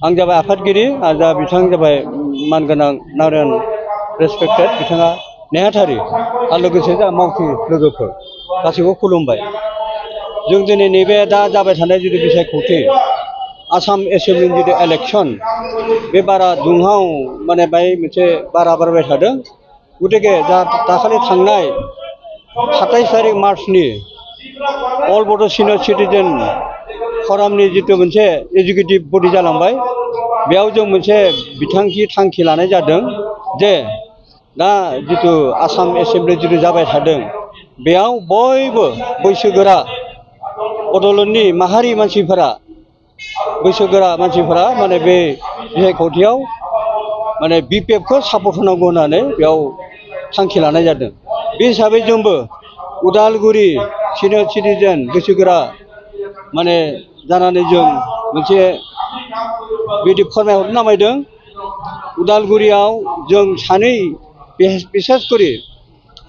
आं जाबाय आफादगिरि आरो दा बिथां जाबाय मानगोनां नारायण रेसपेक्टेड बिथाङा नेहाथारि आरो लोगोसे जा मावथि लोगोफोर गासैबो खुलुमबाय। जों दिनै नैबे दा जाबाय थानाय जिथु बिसायख'थि आसाम एसेम्ब्लिनि जिथु इलेक्सन बे बारा दुंहाव माने बाय मोनसे बारा बारबाय थादों। गतिके जा दाखालि थांनाय 27 तारिख मार्चनि अल बड' सिनियर सिटिजेन फरामनि जितु मोनसे एजुकेटिभ बडि जालांबाय बेयाव जों मोनसे बिथांखि थांखि लानाय जादों जे दा जितु आसाम एसेम्ब्लि जितु जाबाय थादों बेयाव बयबो बैसोगोरा बड'लेण्डनि माहारि मानसिफोरा बैसोगोरा मानसिफोरा माने बे बिसायख'थियाव माने BPFखौ सापर्ट होनांगौ होननानै बेयाव थांखि लानाय जादों। बे हिसाबै जोंबो उदालगुरि सिनियर सिटिजेन बैसोगोरा माने जानानै जों मोनसे बिदि फोरमायहरनो नामायदों। उदालगुरियाव जों सानै बिसेस करि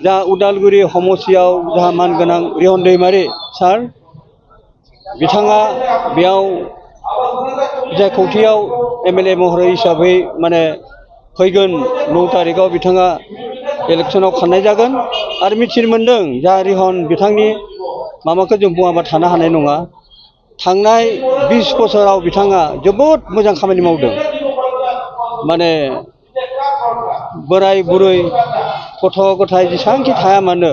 जा उदालगुरि समस्तियाव जाहा मानगोनां रिहन दैमारि सार बिथाङा बेयाव बिसायख'थियाव MLA महरै हिसाबै माने फैगोन 9 तारिखआव बिथाङा इलेक्सनाव खारनाय जागोन आरो मिथिनो मोन्दों जा रिहन बिथांनि माबाखौ जों बुङाबा थानो हानाय नङा। थांनाय 20 बोसोराव बिथाङा जोबोद मोजां खामानि मावदों। माने बोराय बुरै गथ' गथाय जेसेबांखि थाया मानो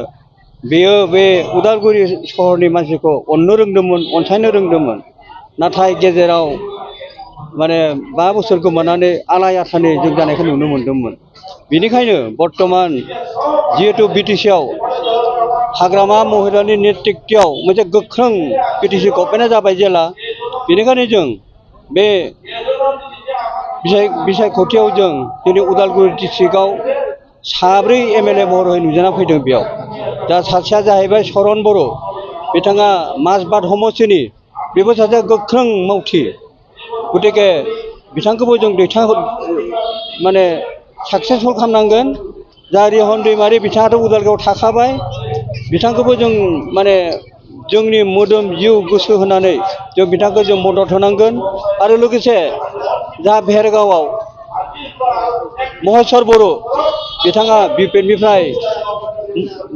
बेयो बे उदालगुरि सहरनि मानसिखौ अननो रोंदोंमोन अनसायनो रोंदोंमोन। नाथाय गेजेराव माने 5 बोसोर गोमानानै आलाय आथानि जों जानायखौ नुनो मोन्दोंमोन। बेनिखायनो बर्तमान जिहेतु BTCआव हाग्रामा महिलानि नेतृत्वआव मोनसे गोख्रों BTC गभर्नमेन्टआ जाबाय जेला बेनिखायनो जों बे बिसायख'थियाव जों दिनै उदालगुरि डिस्ट्रिक्टआव 7 MLA महरै नुजाना फैदों। बेयाव दा सासेया जाहैबाय सरन बर' बिथाङा माजबाद समस्तिनि बेबो सासे गोख्रों मावथि। गतिके बिथांखौबो जों माने साक्सेसफुल खालामनांगोन। जा रिहन दैमारि बिथाङाथ' उदालगुरियाव थाखाबाय बिथांखौबो जों माने जोंनि मोदोम जिउ गोसो होनानै जों बिथांखौ जों मदद होनांगोन। आरो लोगोसे जा भेरगावआव महेस्वर बर' बिथाङा BPFनिफ्राय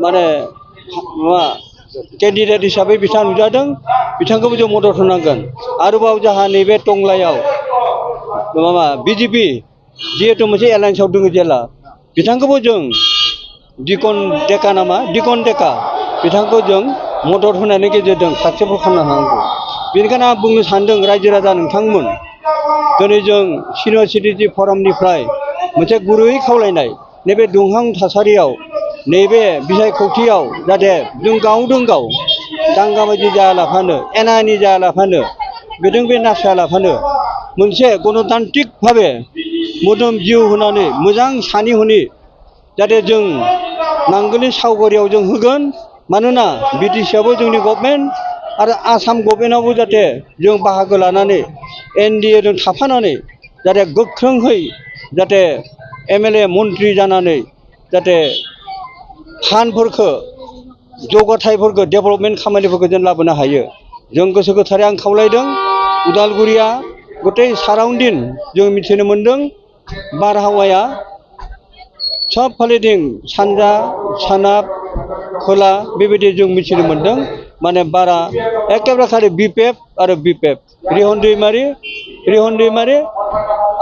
माने माबा केन्डिडेट हिसाबै बिथाङा नुजादों बिथांखौबो जों मदद होनांगोन। आरोबाव जोंहा नैबे टंलायाव माबा BJP जिहेतु मोनसे एलायन्सआव दङ जेला बिथांखौबो जों दिकन डेका नामा दिकन डेका बिथांखौ जों मदद होनायनि गेजेरजों साक्सेसफुल खालामनो हानांगौ। बेनिखायनो आं बुंनो सानदों रायजो राजा नोंथांमोन दिनै जों सिनियर सिटिजेन फरामनिफ्राय मोनसे गुरै खावलायनाय नैबे दुंहां थासारियाव नैबे बिसायख'थियाव जाहाथे जों गावजों गाव दांगाबाजि जायालाफानो एना एनि जायालाफानो बेजों बे नासयालाफानो मोनसे गणतान्त्रिक भाबे मोदोम जिउ होनानै मोजां सानै हनै जाहाथे जों नांगोलनि सावगारियाव जों होगोन। मानोना BTCआबो जोंनि गभर्नमेन्ट आरो आसाम गभर्नमेन्टआवबो जाहाथे जों बाहागो लानानै NDA जों थाफानानै जाहाथे गोख्रोंहै जाहाथे MLA मन्त्रि जानानै जाहाथे फान्डफोरखौ जौगाथायफोरखौ डेभेलपमेन्ट खामानिफोरखौ जों लाबोनो हायो। जों गोसो गोथारै आं खावलायदों। उदालगुरिया गतै साराउन्डिं जों मिथिनो मोन्दों बारहावाया सब फालेथिं सानजा सोनाब खोला बेबायदि जों मिथिनो मोन्दों। माने बारा एखेबारे खालि BPF आरो BPF रिहन दैमारि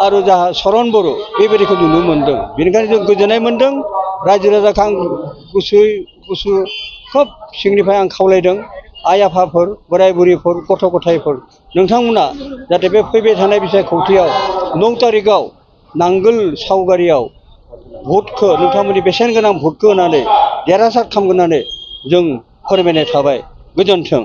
आरो जाहा सरन बर' बेबायदिखौ नुनो मोन्दों। बेनिखायनो जों गोजोननाय मोन्दों। रायजो राजाखौ आं गुसु खोब सिंनिफ्राय आं खावलायदों आइ आफाफोर बोराय बुरैफोर गथ' गथायफोर नोंथांमोना जाहाथे बे फैबाय थानाय बिसायख'थियाव 9 तारिखआव नांगोल सावगारियाव भटखौ नोंथांमोननि बेसेन गोनां भटखौ होनानै देरहासार खालामगोन होननानै जों फोरमायनाय थाबाय। गोजोन्थों।